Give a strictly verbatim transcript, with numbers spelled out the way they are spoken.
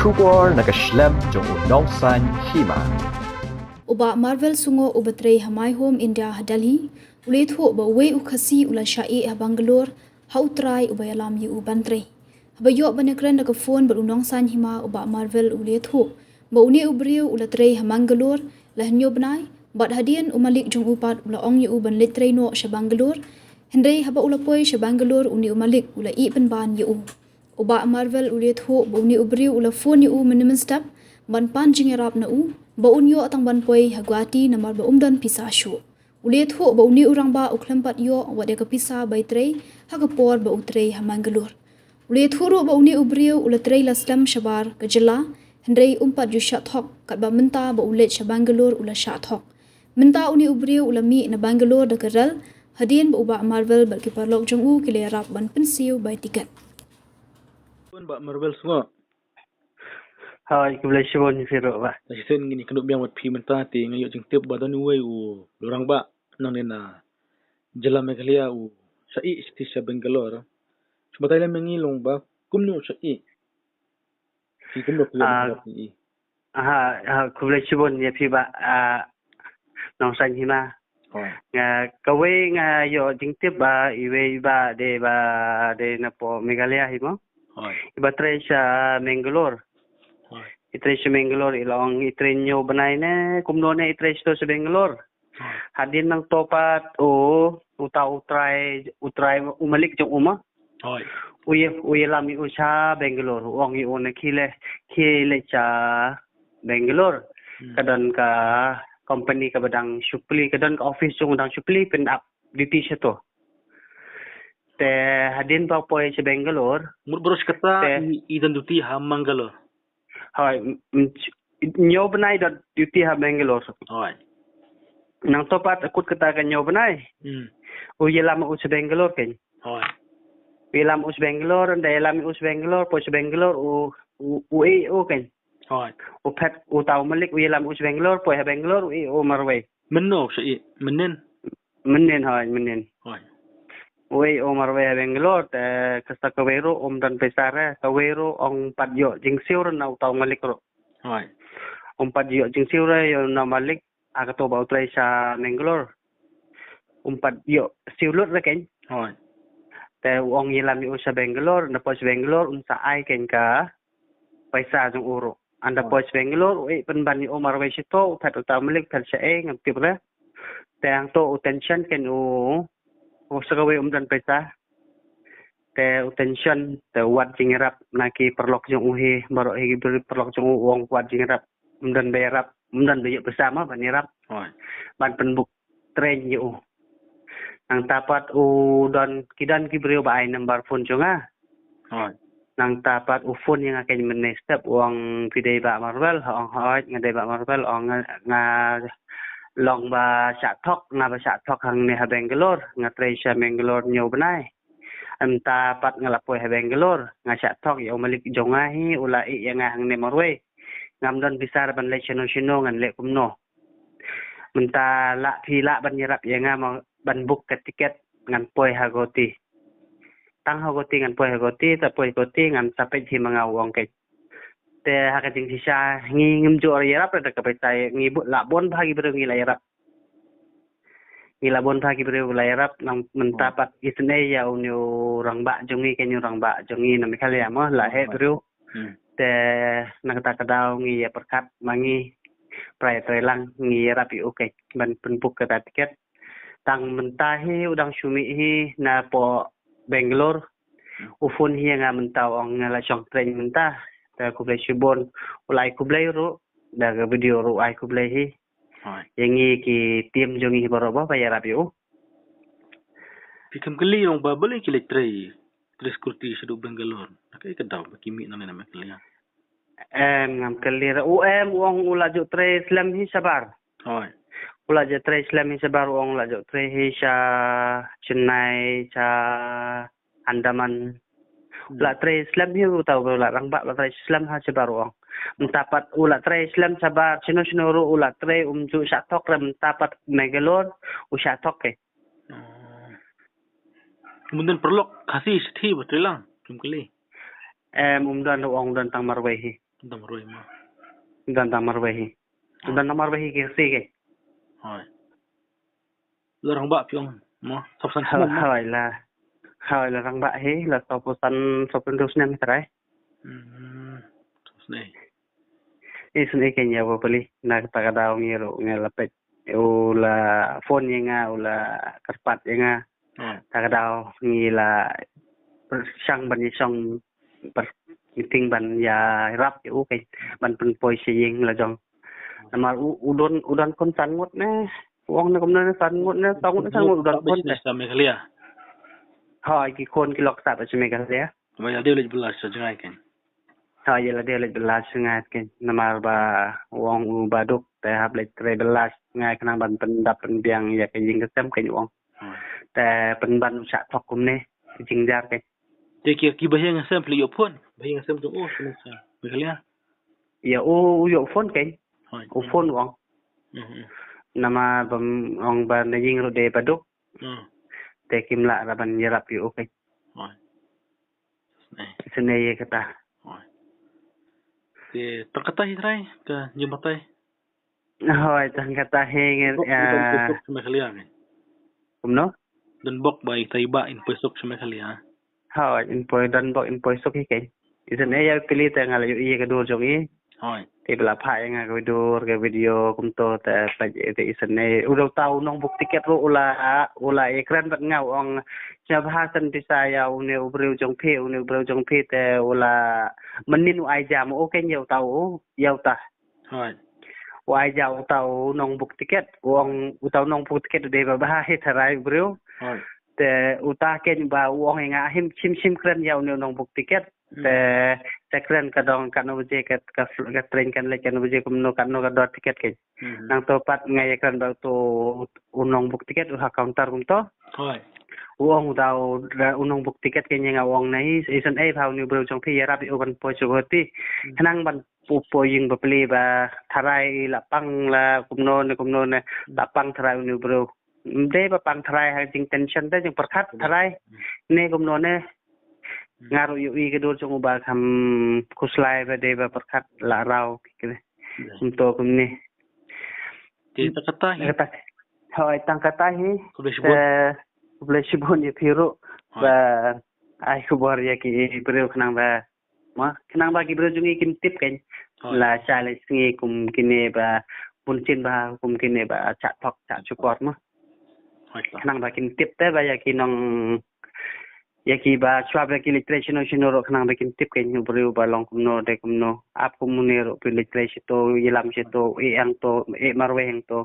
Khubor na ka shlem jong u Nongsaiñ Hima. U Bah Marvel Sungo uba trei ha My Home India ha Delhi, u la ïathuh ba uwei u Khasi u la shah ïeh ha Bangalore ha u trai uba ïalam ïa u ban trei. Haba ïoh ban ïakren da ka phone bad u Nongsaiñ Hima, u Bah Marvel u la ïathuh ba une u briew u la trei ha Mangalore la hynñiew bnai, bad hadien u malik jong u pat u la ong ïa u ban leit trei noh sha Bangalore. Hynrei haba u la poi sha Bangalore, une u malik u la ïeh pynban ïa u. U Bah Marvel u la ïathuh ba une u briew u la phone ïa u mynne mynstep ban pan jingïarap na u ba un ïoh tang ban poi ha Guwahati namar ba um don pisa shuh. U la ïathuh ba une u rangbah u khlem pat ïoh wat ïa ka pisa bai trei ha ka por ba u trei ha Mangalore. U la ïathuh ruh ba une u briew u la trei la slem shabar ka jylla, hynrei um pat ju shah thok, katba mynta ba u leit sha Bangalore u la shah thok. Mynta une u briew u la mih na Bangalore da ka rel, hadien ba u Bah Marvel bad ki paralok jong u ki la ïarap ban pynsiew bai tiket. Bah Marvel Sungo. Hoi, khublei shibun ïa phi ruh, bah. Shisien ngin ïakynduh biang bad phi mynta, te nga ïoh jingtip ba don uwei u rangbah nangne na jylla Meghalaya u shah ïeh sha Bangalore. Shu batai lem ïa ngi long ba kumno u shah ïeh. Phi kumno phi ïoh Ah, jingtip ïa i. Ha, ha, khublei shibun ïa phi, bah, ah, Nongsaiñ Hima. Hoi. Nga, kawei nga ïoh jingtip ba iwei i bah dei, bah dei napoh Meghalaya hi mo. Hoi. I bah trei sha Mangalore. Hoi. I trei sha Mangalore, i la ong i trei hynñiew bnai ne kumno ne i trei sha Bangalore. Hoi. Hadien nangto pat u, uta u trai, u trai, u malik jong u mo. Hoi. U ïa, u ïalam ïa u sha Bangalore, u ong ïa u ne khie leit, khie leit sha Bangalore. Hmm. Ka don ka company kaba dang shu plie, ka don ka office jong u dang shu plie, pynap duty shato. Te hadien ba u poi sha Bangalore. Mut baroh shi katta te i, i don duty ha Mangalore. Hoi, m-, m-, hynñiew bnai don duty ha Bangalore. Hoi. Nangto pat kut kata ka hynñiew bnai. Hmm. U ïalam u sha Bangalore kein. Hoi. U ïalam u sha Bangalore, ynda ïalam u sha Bangalore, poi sha Bangalore, u, u, u ïeh u kein. Hoi. U phet, uta u malik, u ïalam u sha Bangalore, poi ha Bangalore, u ïeh u marwei. Mynno u shah ïeh, mynnin? Mynnin, hoi, mynnin. Hoi. U ïeh u marwei ha Bangalore, te kata kawei ruh um don pisa re, kawei ruh ong pat ïoh jingsiew re na uta u malik ruh. Hoi. Um pat ïoh jingsiew re ïa uta u malik, ha kato ba u trei sha Mangalore. Um pat ïoh siew lut re kein. Hoi. Te u ong ïalam ïa u sha Bangalore, ynda poi sha Bangalore, un sa ai kein ka pisa jong u ruh. Ynda poi sha Bangalore, u ïeh pynban ïa u marwei shato, u phet uta u malik, phet shaei, ngam tip re. Te hangto u tension kein u, u sa kawei um don pisa. Te u tension, te u wad jingïarap na ki paralok jong u hi, baroh hi ki paralok jong u, u ong u wad jingïarap. Um don ba ïarap, um don ba ïoh pisa mo ban ïarap. Hoi. Ban pynbook train ïa u. Nangta pat u don, ki don ki briew ba ai number phone jong nga. Hoi. Nangta pat u phone ïa nga kein mynne step, u ong phi dei Bah Marvel, ha ong hoi, nga dei Bah Marvel, ong nga, nga long ba shah thok, nga ba shah thok hangne ha Bangalore, nga trei sha Bangalore hynñiew bnai. Mynta pat nga la poi ha Bangalore, nga shah thok ïa u malik jong nga hi, u la ïeh ïa nga hangne marwei. Ngam don pisa re ban leit shano shano, ngan leh kumno. Mynta lah phi lah ban ïarap ïa nga mo ban book ka tiket ngan poi ha Guwahati. Tang ha Guwahati ngan poi ha Guwahati, te poi Guwahati ngan sa peit hi ma nga, u ong kein. Te ha ka jingshisha ngi ngim ju ïarap re da ka pisa, ngi bun, la bun bha ki briew ngi la ïarap. Ngi la bun bha ki briew la ïarap, nang mynta pat isynei ïa une u rangbah jong ngi, kein u rangbah jong ngi na Meghalaya mo, la heh briew. Hmm. Te na kata ka daw ngi ïa pyrkhat ma ngi, prai trai lang ngi ïarap ïa u kein ban pynbook kata tiket. Tang mynta hi u dang shu mih hi napoh Bangalore. U phone hi ïa nga mynta, u ong nga la shong train mynta. Te khublei shibun, u la ai khublei ruh da ka video ruh, ai khublei hi. Hoi. Ïa ngi ki team jong ngi baroh ba ïarap ïa u. Phi khlem kylli long ba balei ki leit trei, trei security shaduh Bangalore? Na kaei ka daw ba ki mih nangne na Meghalaya? Em, ngam kylli re. U em, u ong u la ju trei slem hi shabar. Hoi. U la ju trei slem hi shabar, u ong u la ju trei hi sha Chennai, sha Andaman. Hmm. U la trei slem hi, uta u la rangbah, u la trei slem ha shabar, u ong. Mynta pat u la trei slem shabar, shano shano ruh u la trei, um ju shah thok re, mynta pat Mangalore u shah thok kein. Hmm. Um don paralok Khasi shithi ba trei lang, khlem kylli? Em, um don, u ong don tang marwei hi. Dam roi ma. Dam dam marwei hi. Dam dam marwei hi ki si ke. Hoi. La rangbah phi ong mo. Sop san. Hoi la. Hoi la rangbah hi la sop san sop san dus nem trai. Hmm. Sop san. Isynei kein ïa u ba plie na kata ka daw ngi ruh ngi la peit u la phone ïa nga u la kyrpad ïa nga. Kata ka daw ngi la shang ban ïa shong meeting ban ïarap ïa u kein ban pynpoi sha ïing la jong. Namar u u don u don khun san ngut ne u ong ne kumne san ngut ne san ngut ne san ngut u don khun te. Sha Meghalaya. Hoi ki khun ki lok sah sha Meghalaya. Ba ïa dei leit bylla sha jngai kein. Ha ïa la dei leit bylla sha jngai kein namar ba u ong u ba duk te hap leit trei bylla sha jngai khnang ban pyndap pynbiang ïa ka ïing ka sem kein u ong. Te pynban u shah thok kumne ka jingjar kein. Te ki ki ba hiang sem pli ïoh phone ba hiang sem jong u sha Meghalaya. Ïa u u ïoh phone kein. U phone u ong. Namar ba ong ba na ïing ruh dei ba duk. Te kim lah ra ban ïarap ïa u kein. Sene ïa kata. Te tang kata hi trai ka jingbatai. Hoi tang kata hi ngi. Kumno? Don bok ba i tai ba in poi suk sha Meghalaya. Hoi in poi don bok in poi suk hi kein. Isynei ïa pli te nga la ïohi ïa ka dur jong i. Hoi. Te ba la phah ïa nga ka dur ka video kumto te peit te isynei u dau tau nongbuk tiket ruh u la u la ïakren bad nga u ong sha bha san pisa ïa une u briew jong phi une u briew jong phi te u la mynnin u ai jam u kein ïa u tau u ïa u ta. Hoi. U ai jam u tau nongbuk tiket u ong u tau nongbuk tiket u dei ba bha hi tharai u briew. Hoi. Te u ta kein ba u ong ïa nga him shim shim kren ïa une u nongbuk tiket. Te te kren ka dong katno baje ka ka ka train kan leit katno baje kumno katno ka dor tiket kein. Nangto pat nga ïakren bad uto u nongbuk tiket u ha counter kumto. Hoi. U ong uta u nongbuk tiket kein ïa nga u ong na i isynei bha une u briew jong phi ïarap ïa u ban poi sha Guwahati. Khnang ban poi poi ïing ba pli ba tharai la pang la kumno ne kumno ne la pang tharai une u briew. Dei ba pang tharai ha jing tension te jing pyrkhat tharai ne kumno ne. Nga ruh ïohi ka dur jong u ba kham khuslai ba dei ba pyrkhat la raw kine. Kumto kumne. Te tang kata hi. Hoi tang kata hi. Khublei shibun. Khublei shibun ïa phi ruh ba ai khubor ïa ki briew khnang ba ma khnang ba ki briew jong ngi kin tip kein. La sha le sngi kum kine ba bun sien ba kum kine ba chah thok chah shukor ma. Khnang ba kin tip te ba ïa ki nong ïa ki ba shuwa ba ki leit trei shano shano ruh khnang ba kin tip kein u briew ba long kumno dei kumno ap kumno ruh phi leit trei shato ïalam shato e ang to e marwei hangto.